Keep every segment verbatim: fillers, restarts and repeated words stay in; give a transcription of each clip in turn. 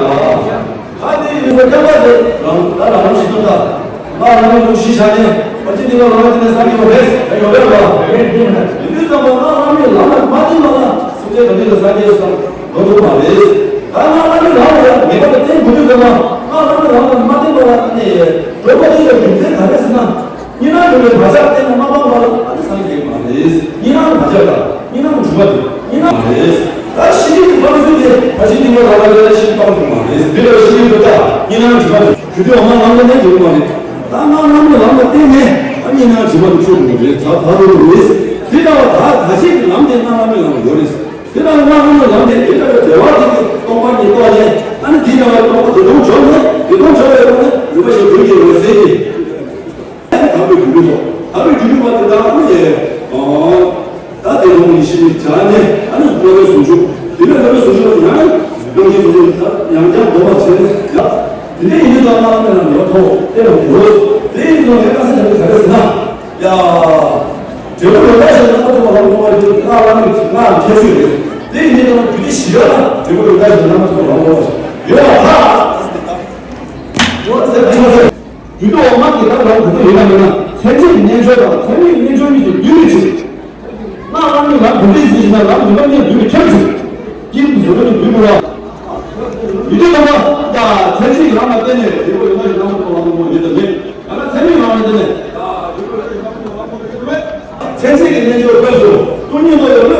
ལ། ད་དེ་ཡིན་པ་སྐྱབས་པ་དེ་རང་ད་རང་རང་ཞིག་ཏུ་ད། ང་རང་རང་ལུགས་ཤིག་བྱ་ནས་བར་ཆད་འདི་ལ་རང་དེ་ནས་སངས་རྒྱས་པ་རེད་ད་ཡོད་རེད་པ། ཡིན་དུས་ཙམ་པ་ང་རང་མི་ལམ་ལ་མ་བསྟེན་པ་ལ་སེམས་ཅན་ག་དུས་ལ་སངས་རྒྱས་སུ་འགྲོ་ཐུབ་མ་རེད། ད་ང་རང་མི་ལམ་ལ་ཡང་ངེས་པར་དུ་བསྟེན་དགོས་དུས་ཙམ་པ་ང་རང་མི་ལམ་ལ་མ་བསྟེན་པ་ལ་ཨ་ནི་གྲོལ་བ་དེ་ལ་རྒྱུ་མཚན་ག་རེ་ཟེར་ན། གཉིས་སྣང་གྲུབ་པའི་བག་ཆགས་བསྟེན་ནས་མ་སྤངས་པ་ལ་ཨ་ནི་སངས་རྒྱས་མ་རེད། གཉིས་སྣང་བག་ཆགས་དང་གཉིས་སྣང་གྲུབ་པ་དེ་གཉིས་སྣང་མ་རེད། ད་ཤེས་རིག་གི་སྤང་ཚུལ་དེ་ཕར་ཕྱིན་ཐེག་པ་རང་ལ་ལས་ཤེས་སྤང་ཐུབ་མ་རེད། དེ་ལ་ཤེས་རིག་གི་བག་ཆགས་གཉིས་སྣང་གྲུབ་པ་དེ་གྲུབ་དུས་འོ་མ་ལམ་ལ་གནས་འགྱུར་མ་རེད། ད་སྔགས་ལམ་གྱི་ལམ་ལ་བརྟེན་ནས་ཨ་གཉིས་སྣང་གྲུབ་པ་དེ་འཕྲོད་དགོས་རེད། ད་ད་རུང་རེད། དེ་ལྟ་བ་ད་ག་ཤེད་ཀྱི་ལམ་དེ་སྔགས་ལམ་གྱི་ལམ་ལ་ཡོད་རེད། དེ་ལྟ་བུ་སྔགས་ལམ་གྱི་ལམ་དེ་དེ་ལྟ་བུའི་བདེ་བ་དེ་གི་སྟོང་པ་ཉིད་རྟོགས་ནས་ཨ་ནི་དེ་ལྟ་བུའི་སྟོང་པ་དེ་སྟོང་བྱོན་ནས་དེ་སྟོང་བྱོན་པའི་སྒོ་ནས་རིག་པ་ཞེས་བོད་ཀྱི་འོད་གསལ་གྱི། དག་པའི་སྒྱུ་ལུས་སོ། དག་པའི་སྒྱུ་ལུས་པ་དེ་དག་ཨ་ནི་ཡེ། ད་དེ་ལོང་གི་ཤེས་པའི་བྱ་ནས་ཨ་ནི་བློ་ལྡན་ཟུང་འཇུག་དེ་ནས་བློ་ལྡན་ཟུང་འཇུག་པ་དེ་ཡང་ཡང་གི་ཟུང་འཇུག་ད་ཡང་བསྐྱར་འདོམས་པར་བྱས་ནས་ཡ། དེ་ནས་ཡིན་དུས་ད་སྔགས་ལམ་ལ་ཡོད་ཐོག་དེ་ལ་འགྱུར། དེ་ཡིན་ཙང་ངས་ཁ་སང་ཞབས་ཀྱི་ག་རེ་ཟེར་ན། ཡ། འབྲས་བུ་ཡོད་ལྟ་ཞིག་ལ་མ་ཐུབ་པ་ལམ་ཐོབ་པ་ཡིན་སྔགས་ལམ་གྱི་སྔགས་ལ་ཁྱད་ཆོས་རེད། དེ་ཡིན་ཙང་རྒྱུད་སྡེ་བཞི་ཡོད་ལ་འབྲས་བུ་ཡོད་ལྟ་ཞིག་ལ་མ་ཐུབ་པ་ལམ་ཐོབ་པ་ཞིག་ཡོད་པ་ད། ཡོད་ཟེར་ཁ་ཟེར། རྒྱུད་དུ་འོག་མ་གི་ད་ལམ་ག་ཚོད་ཡོད་ན་མེད་ན་མཚན་མཚན་གྱི་རྣལ་འབྱོར་དང་མཚན་མེད་རྣལ་འབྱོར་གཉིས་སུ་འདུས་པའི་ཕྱིར། སྔགས་ལམ་གྱི་ལམ་ག་ཚོད་ཟིན་ཞིག་ན་ལམ་རིམ་པ་གཉིས་འདུས་པའི་ཁྱབ་ཚུལ། དཀྱིལ་དུ་བཟོད་པ་ནི་འདུས་པ་ལ། ཡུལ་དུས་ལ་མ་ད་མཚན་མཚན་གྱི་ལམ་ལ་བརྟེན་ནས་འབྲས་བུ་ཡོད་ན་ཞིག་ལམ་དུ་ལམ་དུ་མོ་ཡོད་དམ་མེད། ཡང་ན་མཚན་མེད་ལམ་ལ་བརྟེན་ནས། མཚན་མཚན་གྱི་རྣལ་འབྱོར་སྐབས་སུ་སྟོང་ཉིད་རྟོགས་པའི་བློ།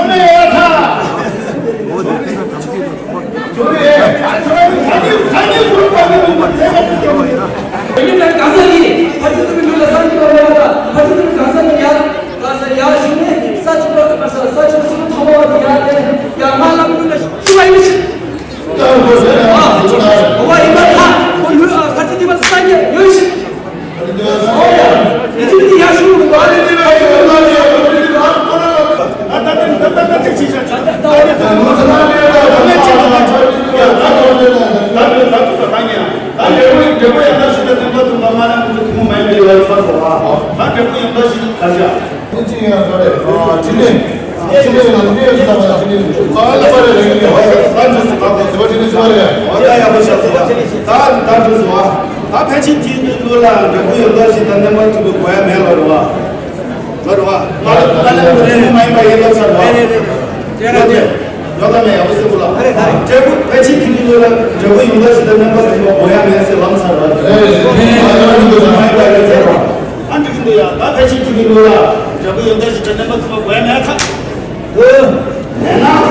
ཚོ་ནས་ཡོད་ད། ཚོ་ནས་ཡོད་ད། ཚོ་ནས་ཡོད་ད། ཚོ་ནས་ཡོད་ད། ད་ཕལ་ཆེར་དེའི་ནང་ལ་འབྲས་བུ་ཡོད་མདོག་ཞིག་དང་ནི་མ་ཐུབ་པའི་གོ་ཡ་མེད་ལོ་རེད་བ། ལོ་རེད་བ། ང་ལ་ང་ལ་རེད་མ་ཡིན་པ་ཡིན་ལབ་ཚར་བ། ཡོད་དེ། ཡོད་དམ་མེད་ཡག་པོ་གསལ་པོ་ལ། འབྲས་བུ་ཕལ་ཆེར་དེ་གི་ལོ་ལ་འབྲས་བུ་ཡོད་མདོག་ཞིག་དང་ནི་མ་ཐུབ་པའི་གོ་ཡ་མེད་ཟེར་ལབ་ཚར་བ། ང་ལ་རེད་མ་ཡིན་པ་ཡིན་ཚར་བ། ཨ་འགྲིག་གི་འདུག་ཡ། ད་ཕལ་ཆེར་དེ་གི་ལོ་ལ་འབྲས་བུ་ཡོད་མདོག་ཞིག་དང་ནི་མ་ཐུབ་པའི་གོ་ཡ་མེད་ཚར། ཨོ། མེད་ན།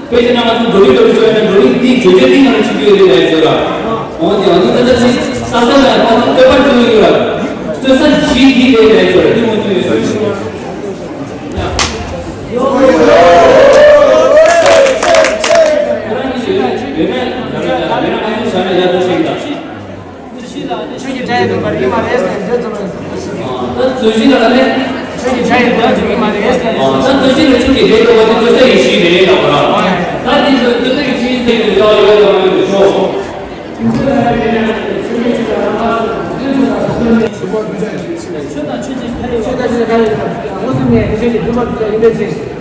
དཔེ་ཆ་ནང་ང་ཚོ་འགྲོ་ལུགས་འགྲོ་ལུགས་ཟེར་བ་ཡིན་ན་འགྲོ་ལུགས་འདི་བརྗོད་བྱ་འདི་ནང་ལ་ཆུད་ཡོད་རེད་ལབ་ཡོད་ར། འོ་དེ་ང་ཚོ་ད་ལྟ་ཅིག་ས་ས་ལ་ད་ལྟ་རྩོད་པ་བྱུང་ཡོད་ར། རྩོད་ས་བཞི་འདི་རེད་ལབ་ཡོད་ར། འདི་ང་ཚོ་ཡོད་ས་ཡོད་ན་ཡོད་ན་ང་ཚོ་བྱ་ན་ཡག་པོ་ཞིག་ད། ཆོས་ཀྱི་སྒྲ་ཡི་དོན་པར་ཡིན་མ་རེད་ཟེར་ནས་འདོད་ཚུལ་ལ། ད་རྩོད་གཞི་ལ་ནི། ཆོས་ཀྱི་སྒྲ་ཡི་དོན་ཅིག་ཡིན་མ་རེད་ཟེར་ནས། ད་རྩོད་གཞི་ལ་ཆོས་ཀྱི་སྒྲའི་དོན་པ་དེ་རྩོད་སའི་གཞི་རེད་ལབ་པ་ར། ད་དེ་ཚོ་རྩོད་སའི་གཞི་ཡིན་ཟེར་གྱི་འདུག་ཡོད་ལ་མ་ཡོད་ཤོག་ཆོས་དང་ཆོས་ཅན་ཕན་ཡོད་པ། ཆོས་དང་ཆོས་ཅན་ཕན་ཡོད་པ། དངོས་སུ་མེད་དེ་ཆོས་ཀྱི་སྡོམ་པ་དེ་ཡིན་པའི་ཕྱིར།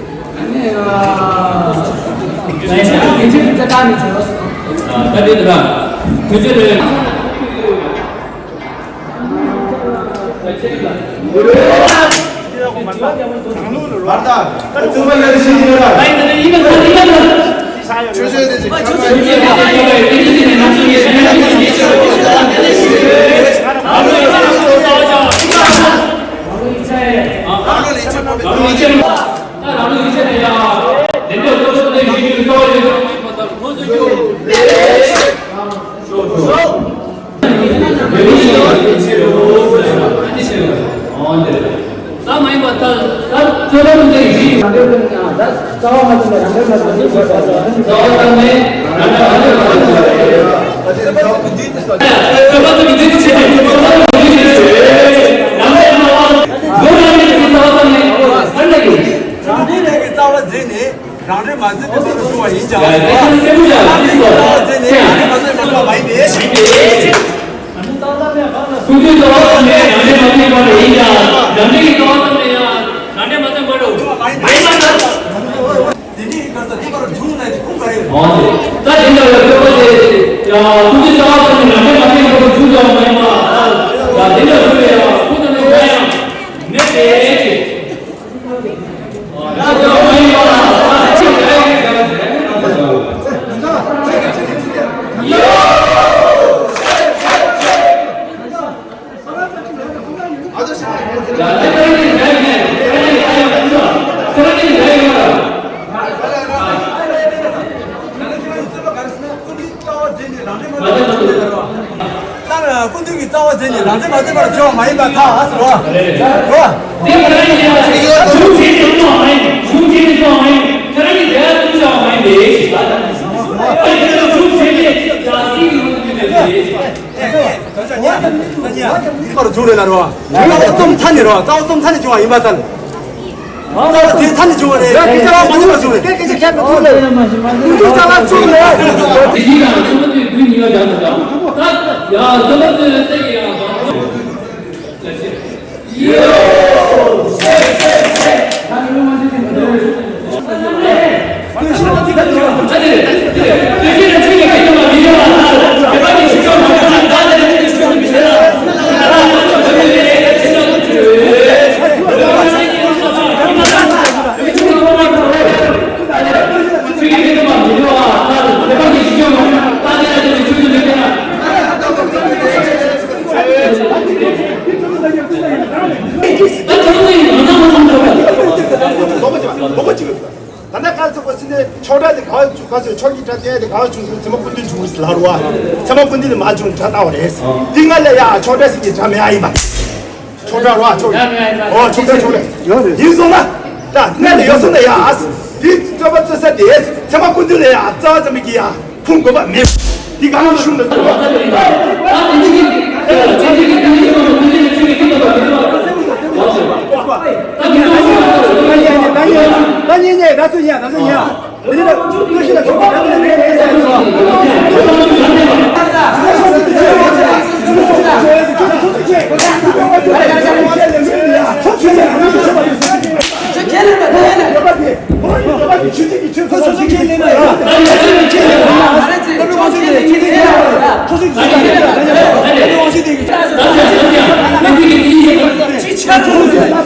ད་དེ་དེ་དང་དུས་ཚོད་རེད། ད་རང་ལུགས་ཡིག་ཆ་ནས་ཡང་དེ་འདྲ་སློབ་གསོ་དེ་ཞུ་རྒྱུ་གཙོ་བོ་ཡོད། ཨ་ནི་ཞུ་རྒྱུ་ཡོད། ད་མ་ཡིན་པ་ད་ད་རྩོད་པ་དེ་ཞུ་རྒྱུ་ད་རྩ་བ་མ་ཚིམ་པའི་རང་འགྲེལ་མ་ཚིམ་པའི་རྩ་བ་ཚིམ་པའི་རང་འགྲེལ་མ་ཚིམ་པའི། རང་འགྲེལ་ལས་ཀྱི་རྩ་བ་འཛིན་ནས་རང་འགྲེལ་མ་འཛིན་པའི་བར་དུ་བྱུང་བ་ཡིན་ཀྱང་། རང་འགྲེལ་རྩ་བ་འཛིན་ནས་རང་འགྲེལ་མ་འཛིན་པ་མ་ཡིན་པས། ཀུན་རྟོག་རྩ་བ་ཙམ་ལས་རང་འགྲེལ་མ་འཛིན་པ་ཡིན་ཀྱང་རང་འགྲེལ་གྱི་རྩ་བ་ཙམ་ལས་ཡང་རང་འགྲེལ་མ་འཛིན་པ་རུ་མ་ཡིན་པ་ལ། དེ་ནི་ག་ས་དེ་བར་འབྱུང་ལས་ཀྱི་ཁུངས་ག་རེ་ཡོད། ད་དེ་འདྲ་བའི་རྩོད་པ་དེ་ཡང་ཀུན་རྟོག་རྩ་བ་ཙམ་ལས་རང་འགྲེལ་མ་འཛིན་པ་རུ་འབྱུང་བ་མ་ཡིན་པ། ད་དེ་འདྲ་བའི་ཡང་ཁུངས་དང་ནི་གང་ཡང་མེད་པས། ལྟར་ཀུན་བཏུས་ཀྱི་རྩ་བ་འཛིན་ནས་རང་འཛིན་མ་འཛིན་པར་བྱ་བ་མ་ཡིན་པར་ཐལ་ཟེར་རོ། རོ། དེ་ཁོ་རང་ཉིད་ལ་གཞུང་བྱས་ཏེ་སོང་བ་མ་ཡིན། གཞུང་བྱས་ཏེ་སོང་བ་མ་ཡིན། ཁོ་རང་ཉིད་དེ་ལ་ཚུར་བྱ་བ་མ་ཡིན་ཏེ། གཞུང་བྱས་ཏེ་ཡང་སྲིད་ཀྱི་ལུགས་སུ་འདུས་པའི་ཚེ། ཡིན་པར་བྱུང་རེད་ལ་རོ། རྩ་བ་རྩོམ་ཚར་ནས་རོ། རྩ་བ་རྩོམ་ཚར་ནས་བྱུང་བ་ཡིན་པར་ཐལ། རྩ་བ་དེ་ཚར་ནས་བྱུང་བ་རེད། རྩ་བ་མ་ཡིན་པར་བྱུང་རེད། སྐད་ཆ་བཤད་མི་ཐུབ་ལ། ཀུན་རྟོག་རྩ་བ་བཅུ་རེད། དེ་ཡིན་ཡང་རྩོམ་པ་པོའི་དུས་ཉིན་ལ་སྦྱར་ན་ད། ད་ཡང་རྩོམ་པ་པོའི་ཚེ་ཡི་ཡང་ཡོ། ད་ནི་ཁ་ཚིག་པ་ཚིག་ནི་ཆོས་སྒྲ་དེ་ག་བ་བྱུང་ག་ཚོད་ཆོས་ཀྱི་སྒྲ་དེ་དེ་ག་བ་བྱུང་ཚུལ་ཚད་མ་ཀུན་བཏུས་བྱུང་ཟེར་ལ་རུ་བ། ཚད་མ་ཀུན་བཏུས་ནི་མ་བྱུང་སྒྲ་ལྟ་བ་རེད། དེ་སྔ་ལས་ཡ་ཆོས་སྒྲ་ཟེར་གྱི་སྒྲ་མེད་ཨ་ཡིན་པ། ཆོས་སྒྲ་རུ་བ་ཆོས་སྒྲ། ཨོ་ཆོས་སྒྲ་ཆོས་སྒྲ། ཡིན་སོང་ན། ད་སྔ་ལས་ཡོད་སོང་ན་ཡ། དེ་རྩོད་པ་རྩོད་ས་དེ་ཚད་མ་ཀུན་བཏུས་ལས་ཡ་རྩ་བ་ཙམ་གྱི་ཡ། ཕུང་དགོས་པ་མེད། འདི་ག་ལ་ཤུགས་ལ་ཐུག་པ། ད་ཉེ་ཉེ་ད་ཚོད་ཉེ་ད་ཚོད་ཉེ། འདི་ནི་བཀྲ་ཤིས་ལ་ཐུག་པ་ད་ནི་ལས་ལས་ས་ཡིན་སོང་། ཁྱེད་ཁྱེད་ལས་ད་ཁྱེད་ལས། ཁོ་ཚོ་ཚོ་ཁྱེད་ལས་ན་ཡ། ཁོ་ཚོ་ཁྱེད་ལས་ཁྱེད་ལས་ན་ཡ། ཁོ་ཚོ་ཁྱེད་ལས་ན་ཡ།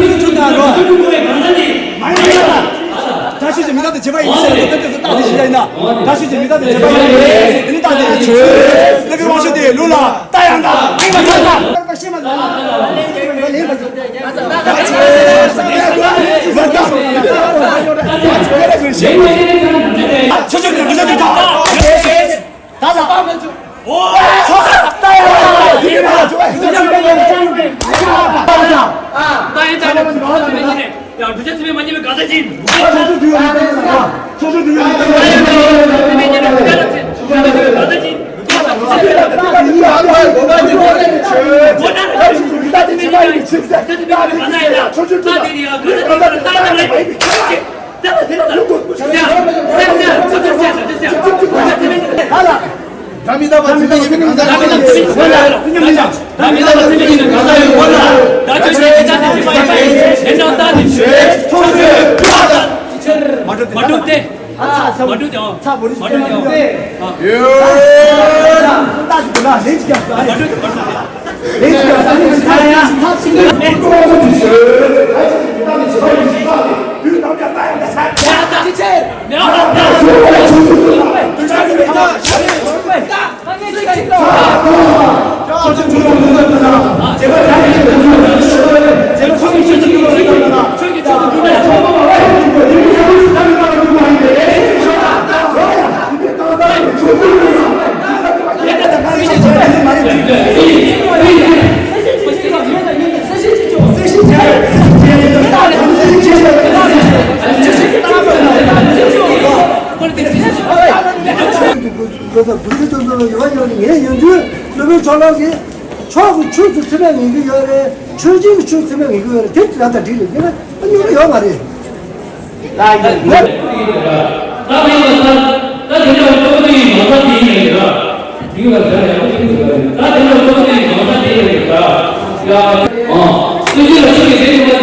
ཚོགས་མི་ཚོ་ཁྲིམས་དང་རོ། ཁྲིམས་ཁང་གི་གང་ཟག་དེ། མ་ཡིན་ན། དགྲ་ཤོད་ཅིག་མི་རྟག་སྟེ་བྱེད་པ་ཡིན་ཟེར་ཏེ་ཏོག་ཙམ་རྟགས་དེ་ཞིག་ཡིན་ན། དགྲ་ཤོད་ཅིག་མི་རྟག་སྟེ་བྱེད་པ་ཡིན་ཟེར་ཏེ་རྟགས་དེ་ཆོས། ལྷ་སྐུའི་དབང་ཕྱུག་དེ་ལུགས་ལ་ལྟ་ཡང་དག་སྙིང་ལ་ཐག་དག་མ་འགྲོ་དེ། མ་འགྲོ་དེ། ཨོ། མ་འགྲོ་དེ། ཨོ། མ་འགྲོ་དེ། མ་འགྲོ་དེ། ལོ་ཙཱ་བུ་ཚེ་ཙམ་ཙམ་ལ་ཡོད་ཡོད་ནི་ངས་ཡོང་དུས་སློབ་དཔོན་ཕྱོགས་གླང་གིས་ཕྱོགས་ཀྱི་ཆོས་ཚུལ་ཚད་མས་ངེས་ཀྱི་ཡོད་རེད། ཆོས་ཅན་གྱི་ཆོས་ཚད་མས་ངེས་ཀྱི་ཡོད་རེད། དེ་ལ་ད་འགྲིག་རེད། དེ་ན་ཨ་ཉོ་གི་ཡོད་མ་རེད། ད་དེ་ལ་ད་དེ་ལ་ཏོག་ཏོག་ཡིན་མ་ས་དེ་ཡིན་རེད་ད། དེ་ལ་ད་ཡང་ཁྱེད་ཚོ་ད་དེ་ལ་ཏོག་ཏོག་ཡིན་མ་ས་དེ་ཡིན་རེད་ད། ཡ། ཨ། སུ་ཅི་ལ་སུ་ཡིན་དེ་ཡིན་པ་